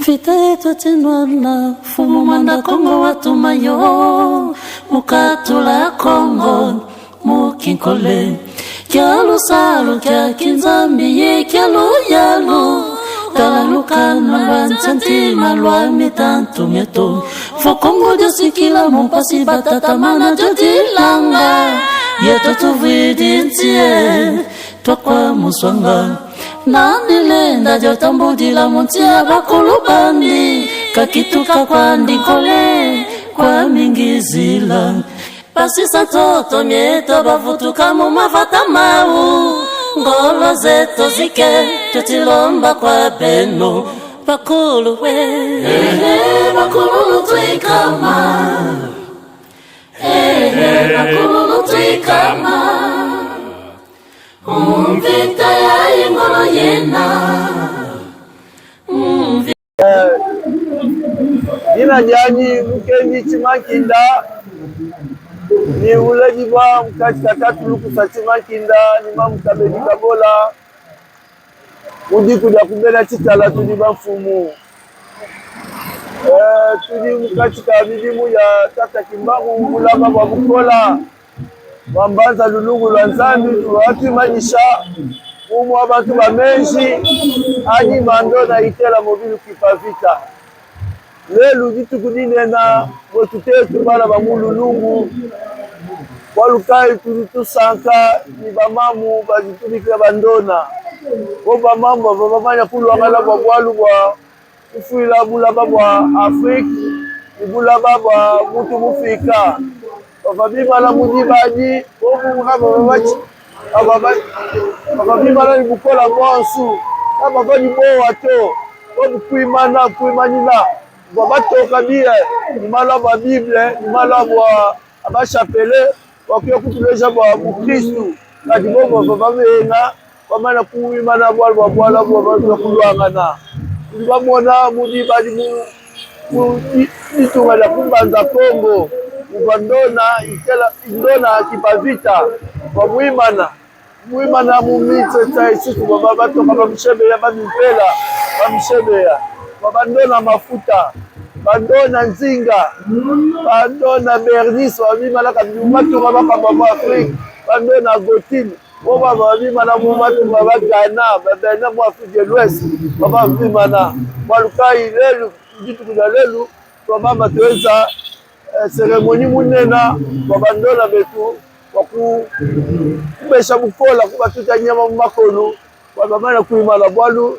Vita yetu tinwana fumu mwanda Kongo watuma yo mukatula Kongo mukinkole kya lusalu kya kinzambi ye kya luyalu tala lukana lwa nsantima lwa mitantu mietu fokongo dyosikila mumpasi batatamana dyodilanga yetu tuvwidi ntie twakwa muswanga Nandilenda dyotambudila muntia bakulu bandi kakituka kwandi nkole kwa mingizila pasisa toto mieto bavutuka mu mavata mau ngolo zeto zike tutilomba kwa beno bakulu we bakulu twikama bakulu twikama Mvita ya ingolo yena. Dina dianyi Mukendi Tshimankinda ni uledibua munkatshi ka tatu Lukusa Tshimankinda ni mamu Kabedi Kabola mu diku dia ku bena Tshitala tudi bamfumu. Tudi munkatshi ka midimu ya tata Kimbangu mu bulaba bua Bukola. Bua mbanza lulungu lua Nzambi tuvua tuimanyisha umue wa bantu ba meji anyi mandona itela mobilu kipa vita. Lelu dituku dinena buetu tetu bana ba mu lulungu, bualu kayi tudi tusanka ni bamamu badi tubikila bandona. Bo bamamu bavua bamanya kuluangana bua bualu bua kufuila bulaba bua Afrique ni bulaba bua mutu mufika. Bavua bimana mu diba adi, bobu kabavua bimana ne bukole buonsu, kabavua ne bowa to. Bobu kuimana, kuimanyina. Bavua batoka biye ne malu abu a Bible, ne malu abu a bashapele, bua kuya kutuleja bua bukristu. Kadi bobu bavua babenga, bamane kuimana bualu bua bualu abu, bavua baya kuluangana. Tudi bamona mu diba adi mu ditunga dia ku Mbanza Kongo muvua Ndona ikela Ndona Kipavita uvua muimana muimana mu mitsetsa isusu bavua batoka bamushebeya bamimpela bamushebeya bua bandona mafuta bandona nzinga bandona bernice bamimana kabidi mu matunga makuabu a mu Afrique bandona Gotine Bo bavua bimana mu matunga ba Ghana, ba Benin mu Afrique de l'Ouest bavua bimana. Bualu kayi lelu dituku dia lelu tuabamba tuenza ceremonie munena bua bandola betu bua kubesha bukola kubatuta nyama mu makolu bua bamana kuimana bualu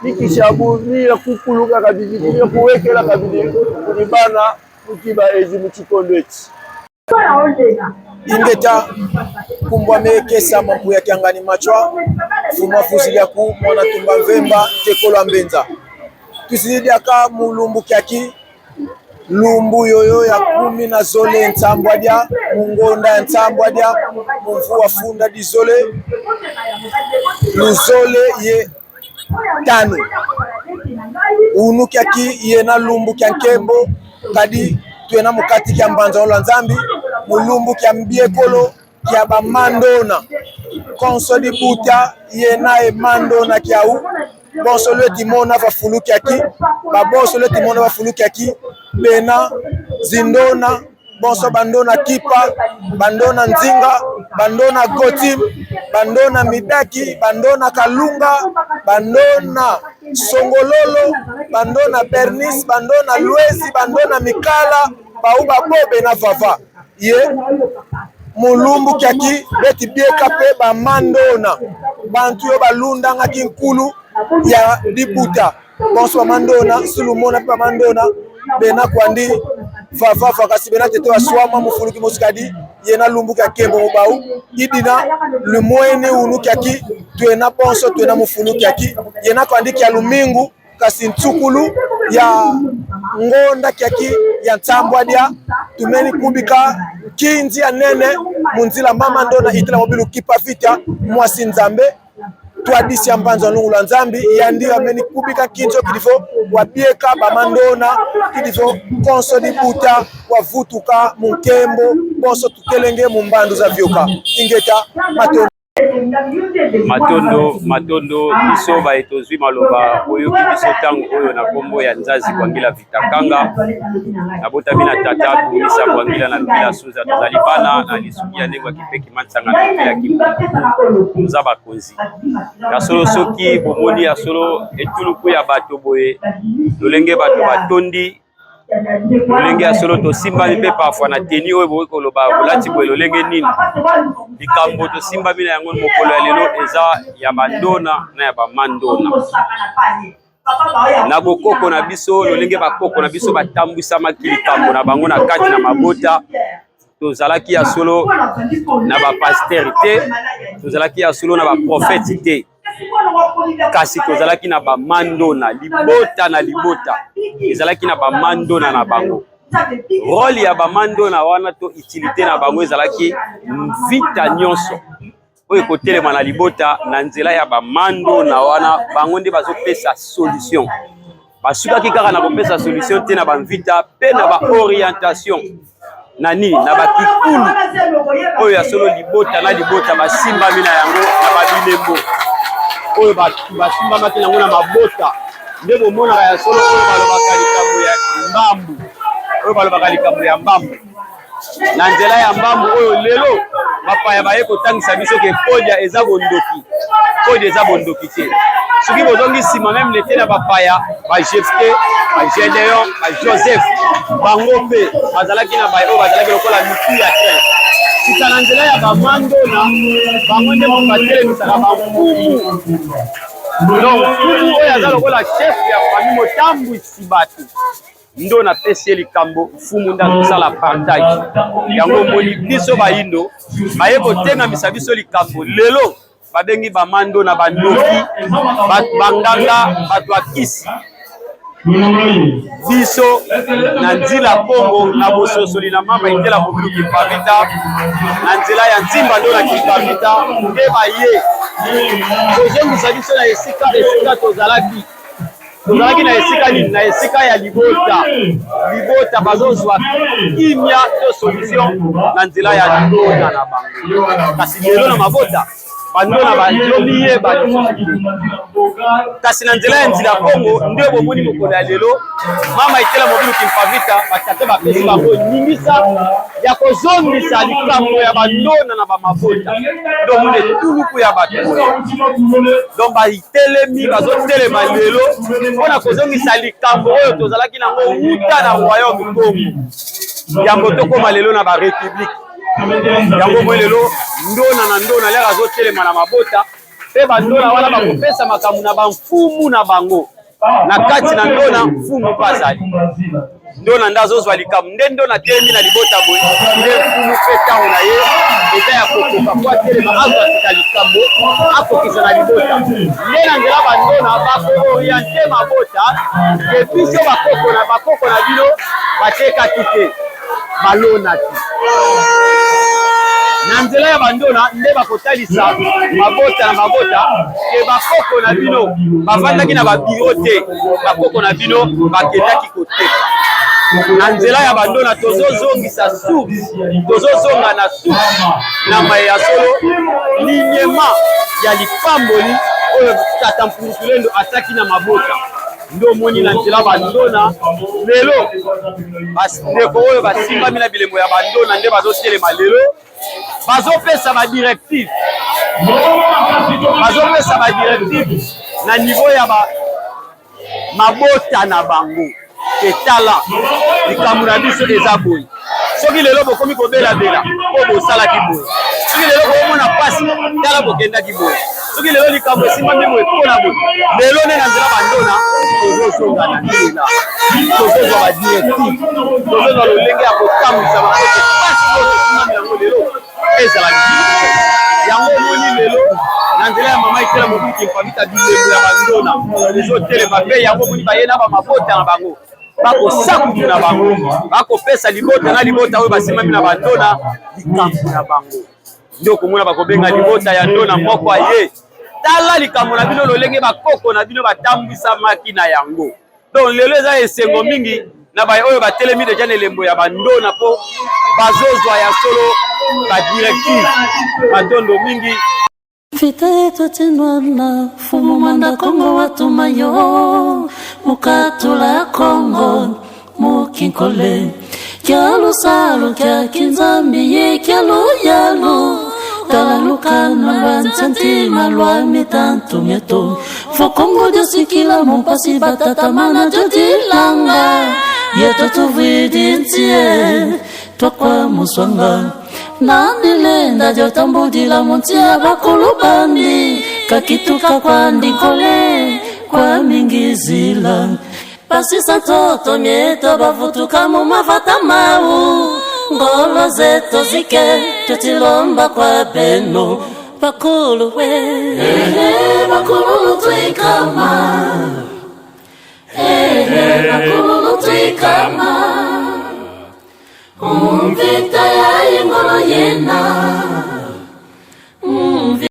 mikishi abu miya kukuluka kabidi miya kuwekela kabidi kudi bana mu diba edi mu tshikondo etshi. Ingeta kumbwa mekesa mampuya kiangani machwa fuma fuzi lyaku mwana tumba mvemba ntekolo mbenza tusilidyaka mulumbu kyaki lumbu yoyo ya kumi na zole ntsambwa dya mungonda ya ntsambwa dya mumvu wa funda dizole luzole ye tano unu kyaki yena lumbu kya nkembo kadi tuena mukati kya mbanza lwa nzambi mulumbu kya mbiekolo kya bamandona konso dibuta yena emandona kyau bonso lweti mona bafulukyaki babonso lweti mona bafulukyaki bena zindona bonso bandona kipa bandona nzinga bandona gotim bandona midaki bandona kalunga bandona songololo bandona bernice bandona lwezi bandona mikala bau babobe na vava ye mulumbu kyaki beti bieka pe bamandona bantu yo balundangaki nkulu ya libuta bonso bamandona sulumona mpe bamandona bena kwandi vavafa kasi bena tete baswama mufuluki mosikadi ye na lumbu kya kembo mobau idina lumweni unu kyaki tuena bonso tuena mufulu kyaki ye na kwandi kya lumingu kasi ntsukulu ya ngonda kyaki ya ntsambwa dia tumeni kubika nkinzi ya nene munzila mama ndona itela mobilu kipa vita mwasi nzambe Tuadisi ya mbanzo ya lungu lwa nzambi yandi ameni kubika kinzo kidifo wabieka bamandona kidifo konso dibuta wavutuka munkembo bonso tukelenge mumbandu za vyoka ingeta matondo. Matondo, matondo biso baye tozwi maloba boyoki biso ntango oyo na nkombo ya Nzazi Kwangila Vitakanga. Nabotami na tata Kumisa Kwangila na Lubila Suza, tozali bana na lisuki ya ndenge ya Kipeki Mansanga na Lubila Kimpungu, toza bakonzi ya solo. Soki bomoni ya solo etuluku ya bato boye, lolenge bato batondi lolenge ya solo tosimbami mpe parfois na teni oyo bokoki koloba bolati boye lolenge nini. Likambo tosimbami na yango mokolo ya lelo eza ya bandona na ya bamandona na bokoko na biso, lolenge bakoko na biso batambwisamaki likambo na bango na kati na mabota. Tozalaki ya solo na bapastere te, tozalaki ya solo na baprofete te, kasi tozalaki na bamandona. Libota na libota ezalaki na bamandona na bango. Role ya bamandona wana to utilité na bango ezalaki mvita nyonso oyo ekotelema na libota na nzela ya bamandona wana, bango nde bazopesa solution. Basukaki kaka na kopesa solution te na bamvita mpe na baorientation na nini na bakikulu oyo ya solo libota na libota basimbami na yango na babilembo oyo basimbamaki na yango na mabota. Nde bomonaka ya solo oyo balobaka likambo ya mbambu, oyo balobaka likambo ya mbambu na nzela ya mbambu oyo lelo bapaya baye kotangisa biso ke kodia eza bondoki. Kodia eza bondoki te. Soki bozongi nsima meme lete na bapaya ba Jefte, ba Gedeon, ba Joseph, bango mpe bazalaki na baye oyo bazalaki lokola mitu ya train. Sika na nzela ya bamandona bango nde batelemisaka bamfumu. Donc mfumu oyo aza lokola chef ya famille, motambwisi bato, ndo napesi ye likambo, mfumu nde azosala partage yango. Omoni biso bayindo baye kotengamisa biso likambo lelo, babengi bamando na bandoki, banganga, bato ya kisi. Biso na nzila Kongo na bososoli na mama Itela Mobilu Kimpavita na nzela ya Nzimba ndo na Kimpavita nde baye kozongisa biso na esika tozalaki. Tozalaki na esika nini? Na esika ya libota. Libota bazozwa kimia to solution na nzela ya ndona na bango. Kasi lelo na mabota bandona bazomiyeba lisusu te. Kasi na nzela ya nzila Kongo nde bomoni mokolo ya lelo mama Itela Mobilu Kimpavita, batata bapesi bango ningisa ya kozongisa likambo ya bandona na bamabota. Nde omoni etuluku ya bato boye, donc batelemi, bazotelema lelo mpo na kozongisa likambo oyo tozalaki nango wuta na royaume Congo yambo tokóma lelo na barepublike. Yango moi lelo ndona na ndona lere azotelema na mabota, mpe bandona wana bakopesa makambo na bamfumu na bango. Na kati na ndona mfumu mpe azali ndona nde azozwa likambo, nde ndona atelemi na libota boye, nde mfumu mpe ntango na ye eza ya kokoka po atelema azwa sika likambo akokisa na libota. Nde na nzela bandona bakooriente mabota ke biso bakoko na bakoko na bino batekaki te, balonaki. Na nzela ya bandona nde bakotalisa mabota na mabota ke bakoko na bino bafandaki na babiro te, bakoko na bino bakendaki koteka. Na nzela ya bandona tozozongisa source, tozozonga na source na maye ya solo, linyema ya lipamboli oyo tata Mpungu ataki na mabota. Nde omoni na nzela bandona lelo bandeko oyo basimbami na bilembo ya bandona nde bazotelema lelo, bazopesa badirective, bazopesa badirective na niveau ya ba mabota na bango ke tala likambo na biso eza boye. Soki lelo bokomi kobelabela mpo bosalaki boye, soki lelo bokomona mpasi, tala bokendaki boye, soki lelo likambo esimbami boye mpo na boye. Lelo nde na nzela bandona tozozonga na nzela, tozozwa badirective, tozozwa lolenge ya kotambwisa maboko. Mpasi oyo tosimbami yango lelo ezala lisusu yango. Omoni lelo na nzela ya mama Itela Mobutu Kimpavita, bilembo ya bandona ezotelema, mpe yango omoni baye na bamabota na bango bakosakutu na bango, bakopesa libota na libota oyo basimbami na bandona likambo na bango. Nde okomona bakobenga libota ya ndona moko aye, tala likambo na bino lolenge bakoko na bino batambwisamaki na yango. Donc lelo eza esengo mingi na baye oyo batelemi deja na elembo ya bandona mpo bazozwa ya solo badirective. Matondo mingi. Mvita yetu tinwana fumu manda Kongo watuma yo mukatula Kongo mukinkole kya lusalu kya kinzambi ye kya luyalu tala lukana lwa nsantima lwa mitantu mietu fokongo dyosikila mumpasi batatamana dyodilanga yetu tuvwidi ntie twakwa muswanga nandilenda dyotambudila muntia bakulu bandi kakituka kwandikole kwa mingizila basisa ntoto mieto bavutuka mu mavata mau ngolo zetu zike tutilomba kwa beno bakulu we bakulu lutwikama bakulu lutwikama umvita ya ingolo yena.